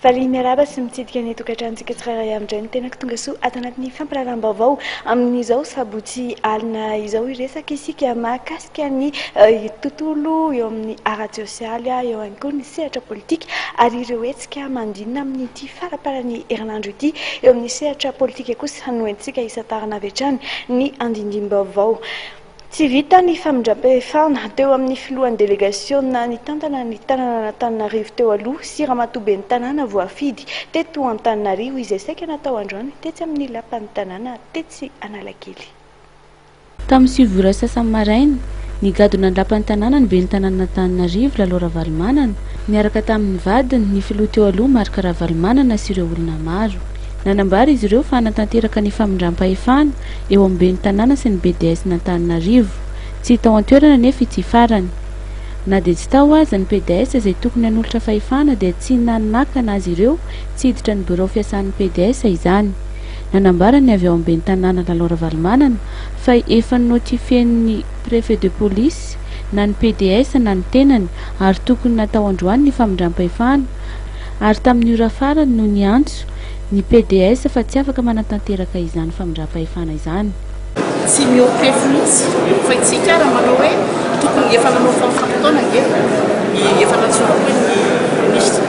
Faly miarahaba sy mitsidika ny tokantranontsika tsirairay avy indray ny tenako tongasoa ato anatin'ny fampahalalam-baovao amin'izao sabotsy alina izao. Hiresaka isika mahakasika ny tontolo eo amin'ny ara-tsosialy, eo ihany koa ny sehatra politika ary ireo hetsika manodidina amin'ity faramparan'ny herinandro ity. Eo amin'ny sehatra politika kosa no entintsika hisantarana avy hatrany ny andindinim-baovao. Tsy vita ny famindram-pahefana teo amin'ny filohan'ny delegasiona nitantana ny tanànan'Antananarivo teo aloha sy ramatoa ben'ny tanàna voafidy teto Antananarivo izay saika natao androany tetsy amin'ny lapan'ny tanàna tetsy Analakely. Tamin'ny 9 ora sasany maraina, nigadona ny lapan'ny tanàna ny ben'ny tanànan'Antananarivo Lalao Ravalomanana, niaraka tamin'ny vadiny, ny filoha teo aloha Marc Ravalomanana sy ireo olona maro. Nanambara izy ireo fa hanatanteraka ny famindram-pahefana eo amin'ny ben'ny tanàna sy ny BDS-n'Antananarivo. Tsy tao an-toerana anefa ity farany. Na dia tsy tao aza ny pds izay tokony hanolotra fahefana dia tsy nanakana azy ireo tsy hiditra ny birao fiasan'ny pds izany. Nanambara ny avy ao amin'ny ben'ny tanàna Lalao Ravalomanana fa efa notifien'ny préfet de police na ny pds na ny tenany ary tokony natao androany ny famindram-pahefana ary tamin'ny ora farany no niantso ny pds fa tsy afaka manatanteraka izany famindram-pahefana izany. Tsy mihoa-pefy mihitsy fa isika ary manao hoe tokony efa nanao famofoam-potoana ange ny efa nantsoina koa ny minisitra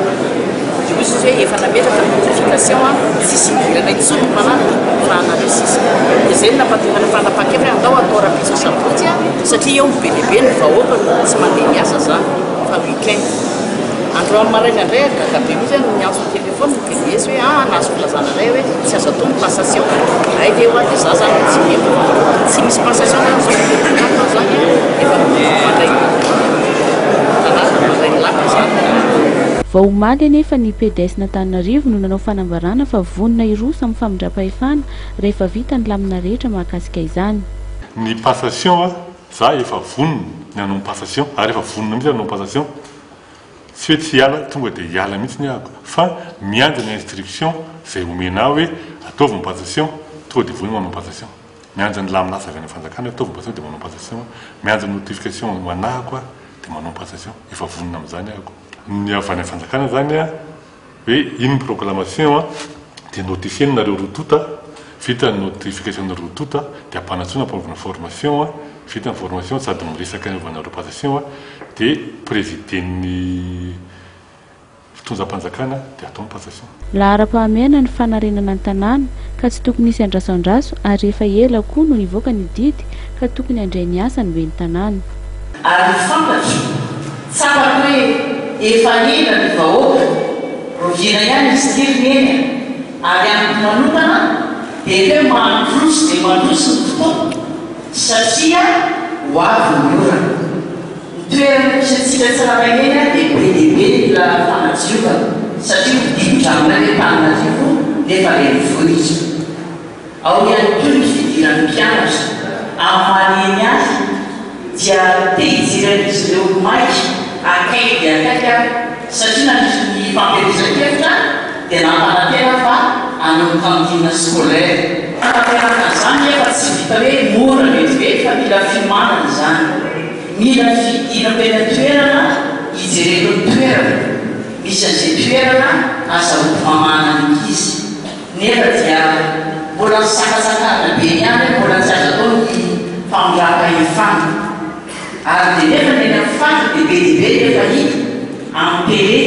dia hoy izy hoe efa nametraka ny notification an, tsisy hidirana intsony ny mpanaraka fa anareo sisa. Dia izay no nampahatonga ny fanapahan-kevitra hoe andao atao rahampitso sabotsy an, satria eo no be dia be ny vahoaka no tsy mandeha miasa izany fa week-end. Androany maraina indray ary gaga be mihitsy aho no niantso ny téléphone ny PDS hoe ah nahazo filazana indray hoe tsy azo atao ny passation, hay ve hoa dia za zany tsy mety, tsy misy passation zany zao fa zany efa mandray talata mandray ny lapa zany. Vao omaly anefa ny PDS n'Antananarivo no nanao fanambarana fa vonona hiroso amin'ny famindram-pahefana rehefa vita ny lamina rehetra mahakasika izany. Ny passation a, za efa vonona ny hanao ny passation ary efa vonona mihitsy hanao ny passation, Tsy hoe tsy hiala, tonga dia hiala mihitsy ny ahako fa miandry ny instruction izay omena ahy hoe ataovy ny passation, tonga dia vonona manao passation. Miandry ny lamin'asa avy any amin'ny fanjakana hoe ataovy ny passation dia manao passation aho. Miandry ny notification ho anahako aho dia manao passation. Efa vonona amin'izany ahako. Ny avy any amin'ny fanjakana izany an, hoe iny ny proclamation an, dia notifier-ny nareo roa tonta, vita ny notification-nareo roa tonta dia ampanantsoina ampanaovina formation an, vita ny formation sady miresaka ny anaovanareo passation an, dia présider-n'ny fitondram-panjakana dia atao ny passation. Laharam-pahamehana ny fanarenana ny tanàna ka tsy tokony hisy andrasoandraso ary efa ela koa no nivoaka ny didy ka tokony handray ny asa ny ben'ny tanàna. Ary fantatro, tsapako hoe efa ela ny vahoaka, roviana ihany izy ity ry Neny a! Ary amiko manokana dia efa hoe mandroso dia mandroso ny fotoana satria ho avy ny orana. Ny toerana misy antsika tsirairay eny dia be dia be ny mila fanadiovana satria ho dibo-drano indray ve Antananarivo nefa renivohitra. Ao ihany koa ny fidiran'ny mpianatra. Amin'ny maha neny ahy dia te hijery an'izy ireo maika akaiky dia akaiky aho satria nandritry ny fampielezan-kevitra dia nampanantena fa hanao cantine scolaire. Fanatanterahana an'izany nefa tsy vita hoe mora vetivety fa mila fiomanana izany. Mila fidirako eny an-toerana hijereko ny toerana misy an'izay toerana azahoako mamahana ny ankizy. Nefa dia mbola nisakatsakana be ihany hoe mbola tsy azo atao ny famindram-pahefana. Ary dia nefa ny eny amin'ny faritra dia be dia be ny efa hita, amin'ny télé,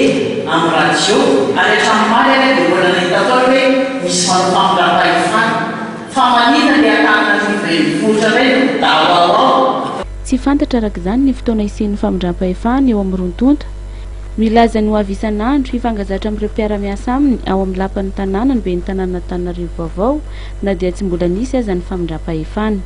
amin'ny radio, ary hatramin'ny omaly ary aho dia mbola nahita foana hoe misy manao famindram-pahefana. Fa maninona ilay Antananarivo renivohitra indray no midaoaoao? Tsy fantatra araka izany ny fotoana hisian'ny famindram-pahefana eo amin'ny roa tonta. Milaza ny ho avy isan'andro hifangazatra amin'ireo mpiara-miasa aminy ao amin'ny lapan'ny tanàna ny ben'ny tanànan'Antananarivo vaovao na dia tsy mbola nisy aza ny famindram-pahefana.